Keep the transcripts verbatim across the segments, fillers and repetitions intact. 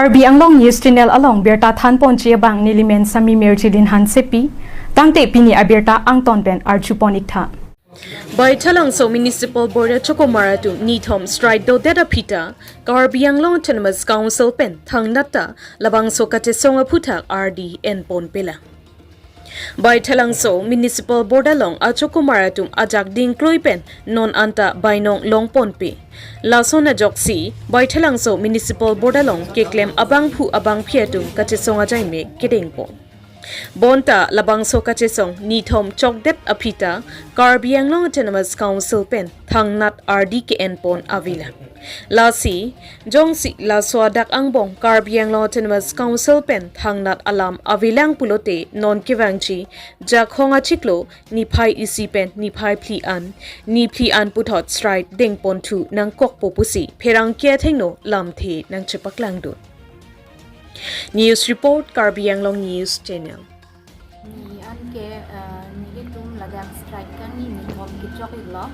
Karbi Anglong News Channel along birta thanponji abang nelimen Sami Merjilin Hansepi, tangte pini abirta angton pen arjupon iktha. Baithalangso Municipal Board achokomar atum nithom strike dodet aphi ta Karbi Anglong Autonomous Council pen thangnat ta labangso kachesong aphuthak ardi enpon pela. Baithalangso Municipal Board along achokomar atum ajak dingklui pen non anta bainong longponpe. Lason ajoksi Baithalangso Municipal Board along keklem abangphu abangphi atum kachesong ajaimek kedengpon. Bonta labangso kachesong nithom chokdet aphi ta Karbi Anglong Autonomous Council pen thangnat ardi ke-enpon avelang. Lasi jongsi laso adak angbong Karbi Anglong Autonomous Council pen thangnat alam avelang pulote non kevangji Jakhong achiklo niphai isi pen niphai phli an, niphli an puthot strike dengponthu nangkokpo pusi pherangke athengno lamthe nangchepaklangdun. News report, Karbi Anglong News Channel. Ni anke, eh, nelitum ladak strike kangni nithom kechok iklo.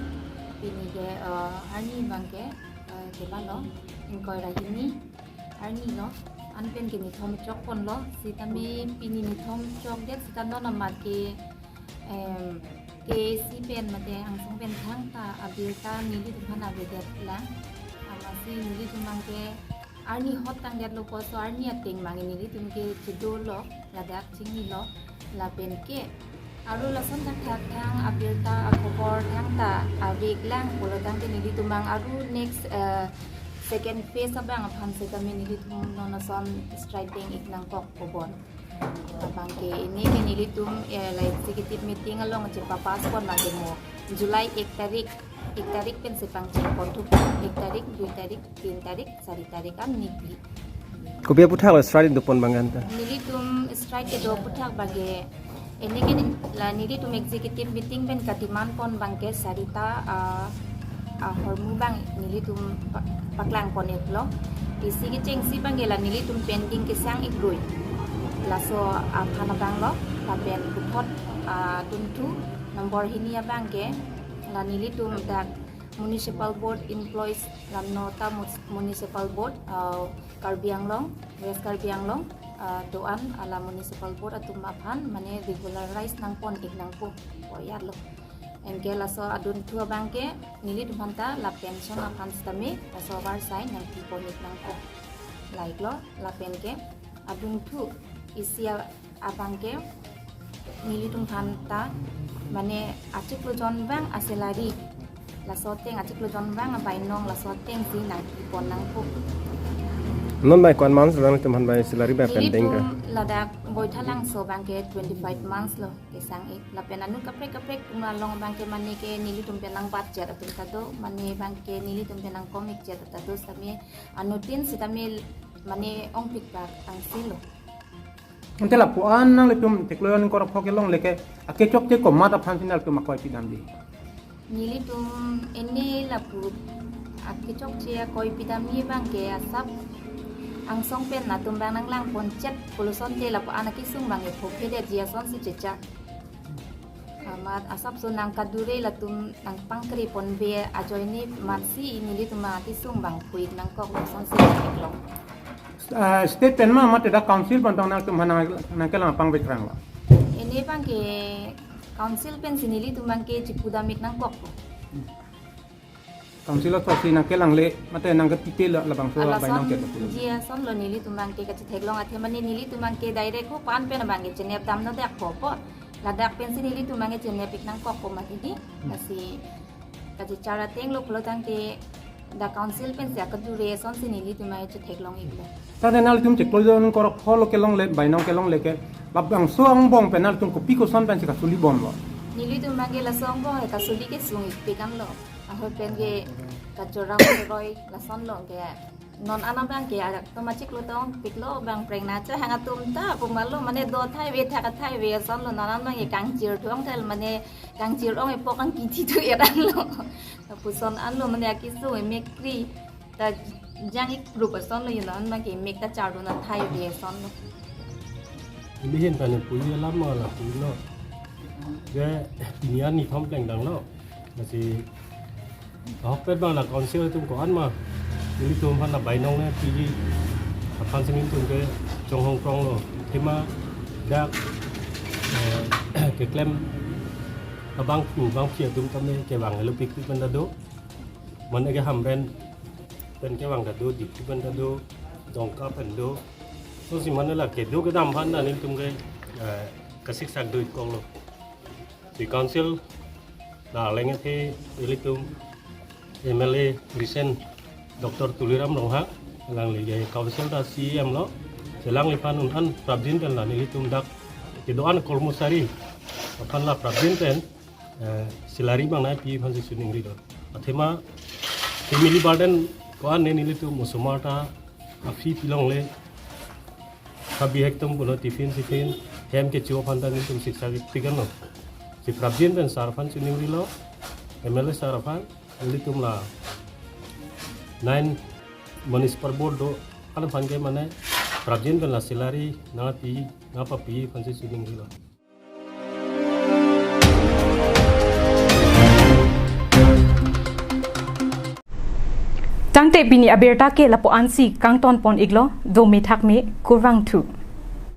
Pini ke, eh, arni abangke, eh, kepalo, ingkoi ra hini arni lo. Anpen ke nithom chokponlo. Sitame pini nithom chokdet sita non amat ke, em, K A C pen mate angsong pen thangta abirta nelitum aphan avedetlang. Amatsi nelitum abangke arni hot tangdetlo puso arni ateng abang nelitum ke chedolo, ladak chinilo, lapen ke aru lason thakthak thang abirta akhobor thangta aveklang pulo tangte nelitum abang aru next, eh, second phase abang aphan sitame nelitum non ason strike deng ik nangkok kobon. Abangke ini ke nelitum, eh, la executive meeting along chepa-pass pon abangke mo July ek tarik, ek tarik pen si pangcheng ponthu, ek tarik, dui tarik, tin tarik, sari tarik an nipli. Kopi aphuthak lo strike dopon abang anta? Nelitum strike kedo aphuthak abangke, ini ke ni-, la nelitum executive meeting pen kademand pon abangke sarita, ah, ahormu abang nelitum pa-, paklangpon iklo. Isi kechengsi abangke la nelitum pending kesang ikrui. Laso aphan abang lo, lapen puthot, ah, dunthu number hini abangke la nelitum dak Municipal Board employees la nota mus-, Municipal Board, ah, Karbi Anglong, West Karbi Anglong, ah, do-an ala Municipal Board atum aphan mane regularize nangpon ik nangpo, koyat lo. Anke laso adunthu abangke nelitum aphanta la pension aphan sitame laso avarsai nangpipon ik nangpo. Laik lo, lapen ke adunthu isi a-, abangke nelitum aphanta mane achiklo jon abang asalary, laso ateng achiklo jon abang abainong laso ateng si nangpipon nangpo. Non bai ko-an months lo nangtum aphan bai salary bai pending ke? Nelitum ladak Baithalangso abangke twenty-five months lo kesang ik. Lapen anut kaprek kaprek atum along abangke mane ke nelitum pen nang budget atum ta do, mane abangke nelitum pen nangkom ik jet ta do sitame anuttin sitame mane ongpik bak angsi lo. Ante lapu-an nanglitum chiklo jon ingkoi ra pho kelongle ke akechokche komat aphan si nanglitum akoi pidamji? Nelitum ini lapu akechokche akoi pidamji abangke asap angsong pen atum abang nanglangpon chet pulo asonte lapu-an akesung abang epho phedetji asonsi chechak. Amat asapso nangkadure latum nangpangkri ponpe ajoine amatsi nelitum akesung abang phu ik nangkok lo asonsi nangkeklong. Ah, state pen ma mate dak council pen tong nangtum aphan nang, nangkelang pangvekrang lo? Ini abangke council pensi nelitum abangke chipudam ik nangkok lo. Council aso si nangkelangle mate nangketite lo labangso abainong ke? Lason ji ason lo nelitum abangke kachetheklong athe mane nelitum abangke direct ho pan pen abangke chenep damno dak po po. Ladak pensi nelitum abangke chenep ik nangkok po mati di. Lasi kachechar ateng lo pulo tangte dak council pensi akadure asonsi nelitum abangke chetheklong iklo. Tangte nanglitum chiklo jon ingkoi ra pho lo kelongle, bainong kelongle ke labangso angbong pen nanglitum kopi koson pensi kasuli bomlo? Nelitum abangke laso angbong ke kasuli kesung ikpik an lo. Ahoi pen ke kachorang roi lason lo ke. Non an abangke adak to machiklo tong piklo abang prengna chehang atum ta pu malo mane do thai ave thak thai ave ason lo, non an abangke kangchir thong thel mane kangchir ong epo kangkithi thu er an lo. Lapuson an lo mane akesung emek kri ta jang ik group ason lo, non an abangke emek ta chardun athai ave ason lo. Ilihin tane pui alam ma lapu lo. Je pini an nithom plengdang lo. Lasi ahokpet abang la council atum ko-an ma nelitum aphan la bainong ne piji. Aphan si nelitum ke chonghong kronglo. Athema dak, eh, keklem abangphu bangphi atum tame kevang helo pikpik pen ta do. Mane ke Hamren pen kevang ta do, Diphu pen ta do, Dongka pen do. Lasi mane la kedo kedam aphan ta nelitum ke, eh, kasiksak do-ik koklo. Di council la leng athe ilitum M L A recent Doctor Tuliram Ronghang, alangli ke council ta C E M lo. Lasi alangliphan un-an prapjin pen la nelitum dak kedo-an kormosari aphan la prapjin pen, eh, salary bang nangpi aphan si suningrilo. Athema family burden ko-an ne nelitum osomar ta a-fee pilongle, ha bihek atum puno tiffin siffin, hem kecho aphan ta nelitum siksak-ik piklo. Lasi prapjin pen sir aphan suningrilo, M L A sir aphan, ilitum la nine municipal board do-an aphan ke mane prapjin pen la salary nangpi, nangpapi aphan si suningrilo. Tangte pini abirta ke lapu-an si kangton pon-iklo, do methak me kurvangthu.